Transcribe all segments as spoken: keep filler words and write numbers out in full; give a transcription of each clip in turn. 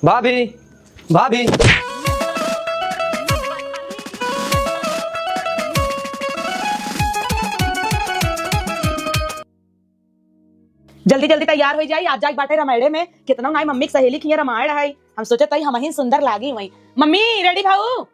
भाभी, भाभी। जल्दी जल्दी तैयार होइ जाई, आज जाइक बाटे रामायणे में। केतना नाई मम्मी के सहेली किहाँ रामायण है, हम सोचत हई हमहिन सुंदर लागी वहीं। मम्मी, ready भाऊ?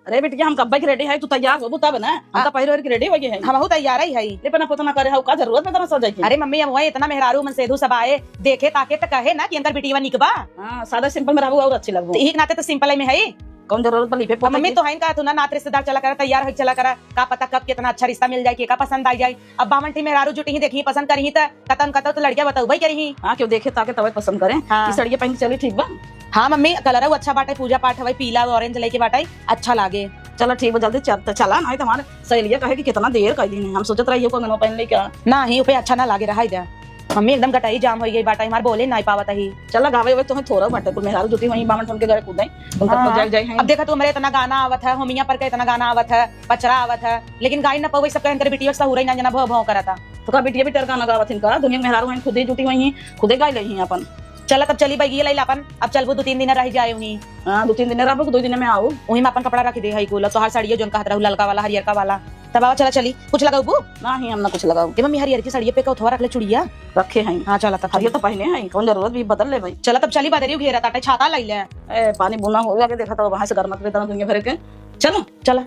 अरे बिटिया, हम कब्बे के ready है, तू तैयार होबू तब ना। हम आ- तो पहिर ओढ़ के ready होइ गए हैं। हमहू तैयार ही है। ले पना पोतना करे हऊ का, जरूरत में तना सजाई के। अरे मम्मी, अब वही इतना मेहरारू मन सेधू सब आए, देखे ताके त कहे ना कि इनकर बिटिया निक बा। हाँ, सादा simple में रहबू और अच्छी लगबू। तो इही के नाते तो simple में है। कौन जरूरत बा लिपे अब पोते मम्मी की? तो है इनका, तू ना नात रिश्तेदार चला करा, तैयार हो चला करा, का पता कब कितना अच्छा रिश्ता मिल जाए, केका पसंद आ जाए। अब बावन ठी मेहरारू जुटी ही, देखी पसंद करी ही त कतन कतौ तो लड़किया बतौबे करी ही। हाँ, केहू देखे ताके तबे पसंद करे। हाँ। ई सड़िया पहन के चली, ठीक बा? हाँ मम्मी, colour उ अच्छा बाटे, पूजा पाठ हवाई, पीला orange लेके बाटे, अच्छा लागे। चलो ठीक बा, जल्दी चल, त चला, नाहीं त हमारे सहेलिया कहे कि कितना देर कर दी। हम सोचत रही हो कंगनवा पहन ले क्या? ना ही, उपे अच्छा ना लागे, रहा दे। मम्मी एकदम गटाई जाम हो गई बाटे, हमार बोले ना पावत ही। चला गावे, तुम्हें थोड़ा बाटे, कुल मेहरारू जुटी वहीं बावन ठन के घरे कूदे, उनका हाँ। तो जाए, जाए हैं। अब देखा तू, हमरे इतना गाना आवत है, होमिया पर के इतना गाना आवत है, पचरा आवत है, लेकिन गाई ना पवे, सब कहे इनकर बिटिया सहूरे ना जना भौ भौ करता। तो का बिटिया बिटर गाना गावत हिन का? दुनिया के मेहरारू हैं, खुदे जुटी हुई हैं, खुदे गाई ले हैं अपन। चला तब चली बैगिया लैला अपन, अब चलबू दो तीन दिन रह जाए वहीं। हाँ, दो तीन दिन रहबू, दो दिन में आऊ। वहीं में अपन कपड़ा रख दे है कुल, तोहार साड़ियो जोन कहत रहू ललका वाला, हरियरका वाला, तब आवा चला चली। कुछ लगाऊ बू? ना ही, हम ना कुछ लगाऊ। ए मम्मी, हरियर की साड़िया पे का उठवा रख ले चुड़िया। रखे हैं। हाँ, चला तब हरियर चली। तो पहने हैं, कौन जरूरत भी बदल ले भाई। चला तब चली, बदरियो घेरा ताटे, छाता लाई ले। ए, पानी बूना हो गया के देखा था वहाँ से गरमत में इतना दुनिया भर के। चलो। चला।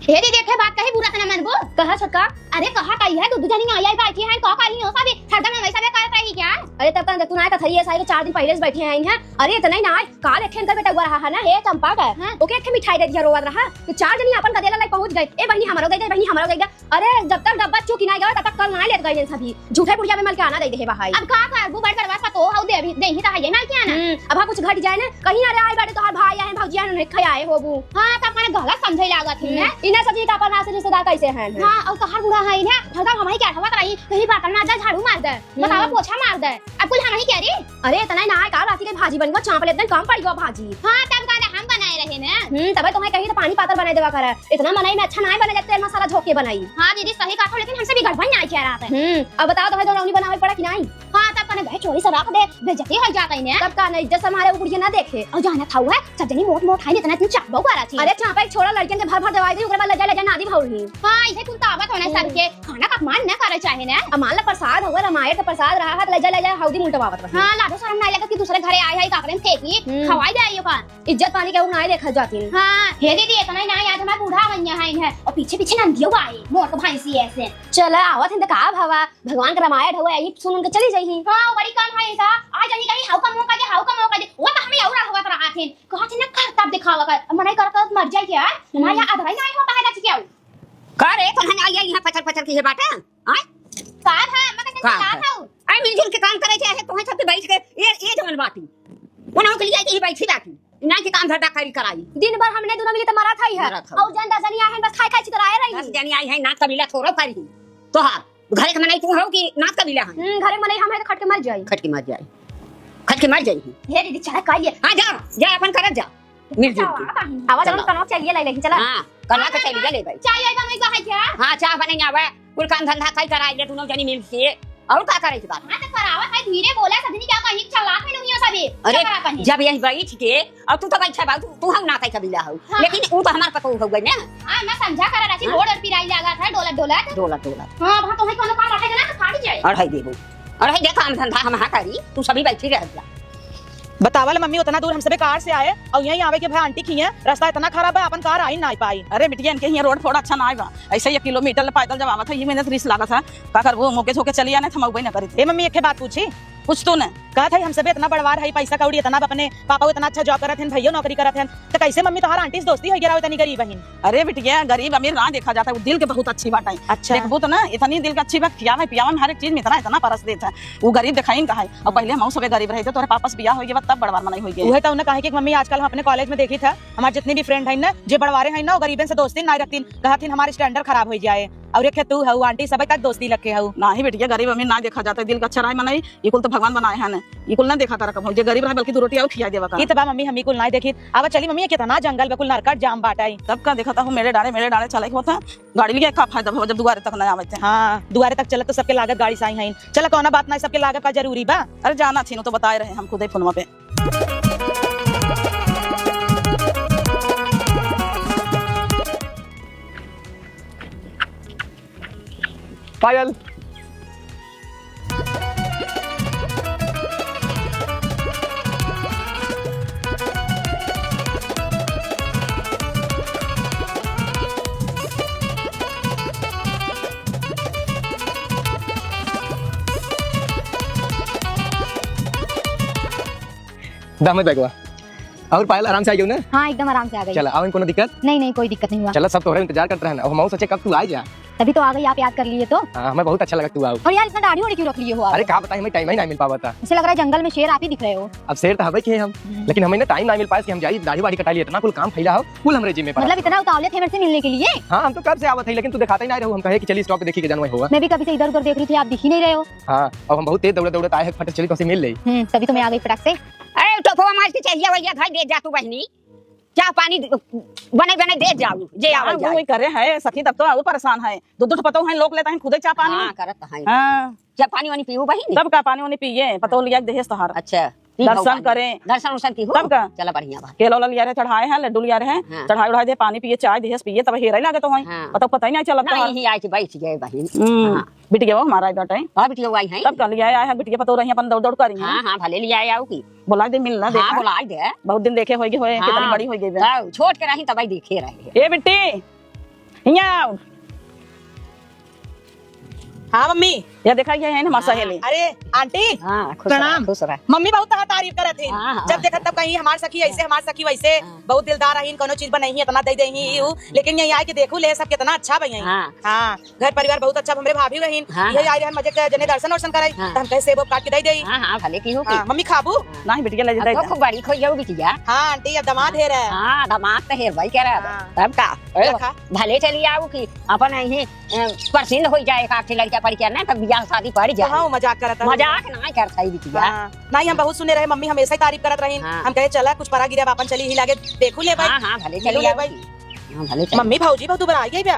हे रे, देखे बात कही बुरा से ना मनबो। कहा छोटका? अरे कहा कही है, दू दू जनी आई आई बैठी हैं, का करी हो सब? हरदम हम ऐसा भी करत रही क्या? अरे तब का तू ना कथई है, सारे चार दिन पहले से बैठी हैं। अरे इतना ही ना आए, काल एक ठे इनकर बेटा हुआ रहा है ना, हे चंपा का, हाँ। ओके एक ठे मिठाई दे दिया, रोवत रहा। तो चार जनी अपन गदेला लाई पहुंच गए, ए बहनी हमरो दे दे, बहनी हमरो दे दे। अरे जब तक डब्बा चुकी ना गया तब तक कल ना लेत गए सभी। झूठे बुढ़िया में मलकियाना दे दे है भाई। अब का करबू, बड़ बड़वा सा तो हऊ दे, अभी दे ही तो है ये मलकियाना। हम्म, अब हाँ कुछ घट जाए ना, कहीं अरे आए बाटे तोहार भाई आए, भौजी आए, उन्हें खयाए होबू। हाँ, तब माने गलत समझे लागत ही ना। हम्म, इन्हें सभी का अपन से रिश्तेदार कैसे हैं? हाँ, और तोहार बूढ़ा है इन्हें, हरदम हमही के अढ़वा कराई, कहीं बर्तन मार दे, झाड़ू मार दे, हम्म। बतावा पोछा मार दे, अब कुल हमही के रे। अरे इतना ही ना आए, काल राती के भाजी बन गो, चांप लेते कम पड़ गो भाजी। हाँ, तब का हम बनाए रहे ना। हम्म, तबे तुम्हें कही तो पानी पातर बनाए देवा करे, इतना मनई में अच्छा ना बने जब तेल मसाला झोंक के बनाई। हाँ दीदी सही कहा, लेकिन हमसे भी गड़बड़ ना आई क्या रात है। हम्म, अब बताओ तुम्हें दौरौनी बनावे पड़ा कि नहीं? हाँ, तब कने गए चोरी से रख दे, बेइज्जती हो जाता है ना। तब का नहीं, इज्जत से हमारे ऊ बुढ़िया ना देखे। और जाना था हुआ, सब जनी मोट मोट है, इतना इतनी चापबो करा थी। अरे चापा एक छोड़ा, लड़कियन के भर भर दवाई दी, ओकरे बाद ले जा, ले जा, नादी भौल ही। हाँ, इसे कुल तावत होना हम्म। सबके, खाना का अपमान न करे चाहे ना। अब मान ला प्रसाद हुआ, रामायण का प्रसाद रहा है, तो ले जा, ले जा, हौदी मुंह टबावत रही। हाँ, लाजो शरम ना लगा कि दूसरे घरे आए है, काकरे में फेंकी, हम्म। खवाई दे आइयो का। इज्जत पानी केहू नाई देखा जाती। हाँ, हे दीदी, इतना ही ना याद हमार बूढ़ा भैया है, है। और पीछे पीछे नंदियो आए, मोर को भैंसी ऐसे। चला, आवत हैं त का भवा, भगवान के रामायण हवे, यही सुन उनके चली जाई। हाँ, वो बड़ी कम है ऐसा। आ जानी कहीं हाउ का मुंह कर दे, हाउ का मुंह कर दे। वो तो हमें और रहवत रहा थे। कहा थे ना कर तब दिखावा कर। अब मनाई कर कर मर जाए क्या? हमारे यहाँ हम्म। अधरा ही ना आए हो पहला क्या? का रे, तुम हन आई यहाँ पचर पचर की है बाटा? आय? का है? मैं कैसे का का है? था? आई मिलजुल के काम करे के है, तुम्हें सबके बैठ के ये, ये जवन बाटी। उन्हों के लिए यही बैठी बाटी। ना के काम धंधा करी कराई। दिन भर हमने दोनों मिली तो मरा था ही है। मरा था। और जन दस जनी आए हैं, बस खाए खाए चितराए रही। दस जनी आई हैं, नाक कबीला थोड़ो करी। तोहार घरे के मनई तू हो कि नाक कबीला है? हम्म, घरे के मनई हम है तो खट के मर जाई। खट के मर जाई। खट के मर जाई। हे दीदी, चला काल ये। हाँ, जा, जा, अपन करत जा। मिलजुल के। आवा, आवा, चलो। कनवा चलिए ले लेकिन, चला। हाँ, कनवा के चलिए ले भाई। चाय आइबा में का है क्या? हाँ, चाय बने आवे। कुल काम धंधा कई कराई ले, दोनों जनी मिल के। और का करे के बात? हाँ, तो करावत है, धीरे बोला, सबनी क्या कहीं चला थे लुमियो सभी। अरे, चकरा कहीं। जब यही बैठ के, और तू तो बैठा बा, तू, तू हम ना कई कबीला हो। हाँ। लेकिन ऊ तो हमार पतो हो गई ना। हाँ, मैं समझा करा रही, हाँ। रोड और पिराई लगा था, डोलत, डोलत। डोलत, डोलत। हाँ, अब हाँ, तुम्हें कोनो काम रखेगा ना, तो फाड़ी जाए। अढ़ाई देबो। अढ़ाई दे काम धंधा हम हाँ करी, तू सभी बैठी रह जा। बतावल मम्मी, उतना दूर हम सबे कार से आए और यहीं आवे के भाई आंटी खिए, रास्ता इतना खराब है, अपन कार आई ना पाई। अरे बिटिया, इनके यहाँ रोड फोड़ अच्छा ना आएगा, ऐसे एक किलोमीटर ले पैदल जब आवत है, ये मेहनत रिस लागत है, का करबो, मोके झोंके चली आने, थमौबे न करित। ए मम्मी, एक ठे बात पूछी? कुछ तो न। कहत है, हम सबे इतना बड़वार है, पैसा कौड़ी इतना, अपने पापा इतना अच्छा जॉब करत हैं, भैया नौकरी करत हैं, तो कैसे मम्मी तोहार आंटी से दोस्ती हो गया रहो, इतनी गरीब बहिन? अरे बिटिया, गरीब अमीर ना देखा जाता है, वो दिल के बहुत अच्छी बात है। अच्छा। देखबू तो ना, इतनी दिल के अच्छी बात, खियावे पियावे में हर एक चीज में इतना, इतना परस देत है। वो गरीब देखाइन का है। और पहले हम सबे गरीब रहे थे, तोरे पापा से बियाह हो गया, तब बड़वार मनई हो गया। वह तो उन्हें कहे कि मम्मी, आजकल हम अपने कॉलेज में देखी था, हमारे जितनी भी फ्रेंड है ना, जे बड़वारे हैं ना, वो गरीबन से दोस्ती ना रखतीन, कहतीन हमारे स्टैंडर्ड खराब हो जाए। और एक है तू है, वो आंटी सब तक दोस्ती लगे है। नहीं बिटिया, गरीब अमीर ना देखा जाता है, दिल का अच्छा रहे मनई, ये कुल तो भगवान बनाए हैं ना, ये कुल ना देखा करा कबहूँ, जे गरीब रहे बल्कि दो रोटी और खिया देवा करा। ये तो बा मम्मी, हम ये कुल ना देखी। आवा चली मम्मी, ये कितना जंगल बा, कुल नरकट जाम बाटे। तब का देखा था, मेरे डाले, मेरे डाले चले होता, गाड़ी लिए का फायदा भवा जब दुआरे तक ना आवे थे। हाँ, दुआरे तक चलत तो सबके लागत गाड़ी से आई हैं। चला कौना बात ना, सबके लागत का जरूरी बा। अरे जाना थी, नु तो बताए रहे हम खुदे फोनवा पे। पायल। दा हमें बैगवा। और पायल, आराम से आ गई ना? हाँ, एकदम आराम से आ गई। चला, और कोनो दिक्कत? नहीं, नहीं, कोई दिक्कत नहीं हुआ। चला, सब तोहरे इंतजार करत रहन। अब हम सच्चे कब तू आ जा। तभी तो आ गई, आप याद कर लिए तो। हाँ, हमें बहुत अच्छा लगा तू आओ। और यार, इतना दाढ़ी वाढ़ी क्यों रख लिए हो आप? अरे, का बताई, हमें टाइम ही ना मिल पावत था। ऐसे लग रहा है जंगल में शेर आप ही दिख रहे हो। अब शेर तो हवे के हम, हम्म। लेकिन हमें ना टाइम ना मिल पाए कि हम जाई दाढ़ी वाढ़ी कटाई लिए, इतना कुल काम फैला हो, कुल हमरे जिम्मे पर। मतलब, इतना उतावले थे मेरे से मिलने के लिए? हाँ, हम तो कब से आवत है, लेकिन तू दिखाता ही ना रहो। हम कहे कि चलिए स्टॉप पे देखी के जानवे हुआ। मैं भी कभी से इधर उधर देख रही थी, आप दिख ही नहीं रहे हो। हाँ, अब हम बहुत तेज दौड़े दौड़े आए हैं, फट चली तो से मिल ले। हम्म, तभी तो मैं आ गई फटाक से। अरे, टोपवा मार के चहिया वहिया घर दे जा तू बहनी। चाह पानी बने बने दे जाऊ, जे आवे हाँ, जाए। वही करे है सखी, तब तो और परेशान है। दो दो ठो पतोह हैं, लोग लेता है खुदे चाह पानी। हाँ, करत है। हाँ। चाह पानी वानी पीऊ बहिनी? तब का पानी वानी पिए, पतोह लिया के देहेस तोहार। अच्छा, ठीक है, दर्शन पानी। करें। दर्शन उर्शन की हो? तब का? चला बढ़िया बात। केला ओला लिया रहे, चढ़ाए हैं, लड्डू लिया रहे, हाँ। चढ़ाए उढ़ाए दे, पानी पिए, चाय देहेस पिए, तब हेरे लागे तो है। हाँ। पतोह पता ही नहीं चलत नहीं, तोहार। यही आए कि बैठ गए बहिनी। हम्म। हाँ। बिटिया वो हमारा बेटा है। हाँ, बिटिया वो आई है। तब का लिया आया है, बिटिया पतोह रही अपन दौड़ दौड़ करी हैं। हाँ, हाँ, भले लिया आया हो की। बोला दे, मिलना हाँ, देखा। बोला दे। बहुत दिन देखे होइगे होए, हाँ। कितनी बड़ी होइगे बे। तब छोट के रही, तब देखे रहे। ए बिट्टी, हियाँ आओ। हाँ मम्मी। या देखा, ये है ना हमार हाँ। सहेली। अरे आंटी, हाँ, खुश रह, प्रणाम। खुश रह। मम्मी बहुत तहार तारीफ करत ही। हाँ, हाँ। जब देखत तब कहीं हमार सखी ऐसे, हमार सखी वैसे। हाँ। बहुत दिलदार रहीन, कोनो चीज बनई ही, इतना दे दे ही, हाँ। ऊ। लेकिन यही आए के देखू ले सब कितना अच्छा भई हैं। हाँ। हाँ, घर परिवार बहुत अच्छा, हमरे भाभी रहीन। हाँ, यही हाँ। आए रहन मजे के जने दर्शन वर्शन कराई, हाँ। तो हम कहे सेब ओब काट के दे देई। हाँ, हाँ, भले की हो की। हाँ, मम्मी खाबू? हाँ। नहीं बिटिया, ले अब जाते तो जा। खूब बड़ी खोई जाऊ बिटिया। हाँ आंटी, अब दामाद हेर है। हाँ, दामाद तो हेर भाई कह रहा है। हाँ। तब का? ए, रखा। भले चली आऊ की अपन यहीं, अ, परसिंद हो जाए, एक आठ लड़का पड़ के ना, तब बियाह शादी पड़ जाए। हाँ, मजाक करत रही। मजाक ना करत है बिटिया। हाँ। नहीं, हम बहुत सुने रहे, मम्मी हमेशा ही तारीफ करत रहीन। हाँ। हम कहे, "चला, कुछ परा गिरा, अपन चली ही लागे, देखू ले भाई, हाँ, हाँ, भले मिलू चली ले आऊ भाई।" की। हाँ, भले चली। मम्मी, भौजी बहुत दुबराई गई बा।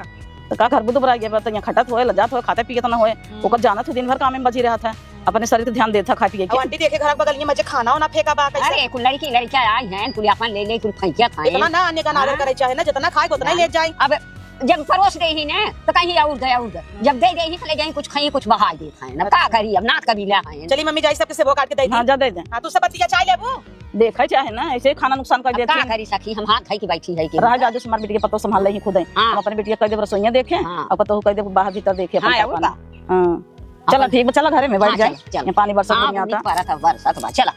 तो का करबू, दुबराई गई बा, तो यहाँ खटत होए, लजात होए, खाते पियत ना होए। हम्म। ओकर जानत हो, दिन भर काम में बजी रहत है, अपने शरीर के ध्यान देत है, खाए पिए के। अब आंटी देखे, घर बगल में मजे खाना उना फेंका बा, कैसे? अरे, कुल लड़की लड़का आई हैं, कुल अपन ले ले, कुल फेंकत हैं। इतना ना अन्य का आदर हाँ। करे चाहे ना, जितना खाए, उतना ही हाँ। ले जाए। अब जब परोस देही ने, तो कहीं और दे, और दे। जब दे देही, तो ले जाई, कुछ खाई, कुछ बहाई देत हैं। अब का करी, अब नात कबीला हैं। चली मम्मी, जाई सबके सेबो काट के दे दी। हाँ, जा दे दे। हाँ, तू सब बतिया चाय लेबू? देखे चाहे ना, ऐसे खाना नुकसान कर अब देती का है। करी सखी, हम हाथ धई के बैठी है कि रह जा, जो हमार बिटिया पतोह संभाल ले ही खुद है। हाँ। हम अपने बिटिया कह देब रसोइया देखे, हाँ। और पतोह कह देब बाहर भीतर देखे अपन हाँ, का और पानी। का? हाँ। चला अपन ठीक बा, चला घरे में बैठ हाँ, जाए। चला, चला। यहाँ पानी बरसत हाँ, दुनिया उम्मीद का। परत है, बरसत बा, चला।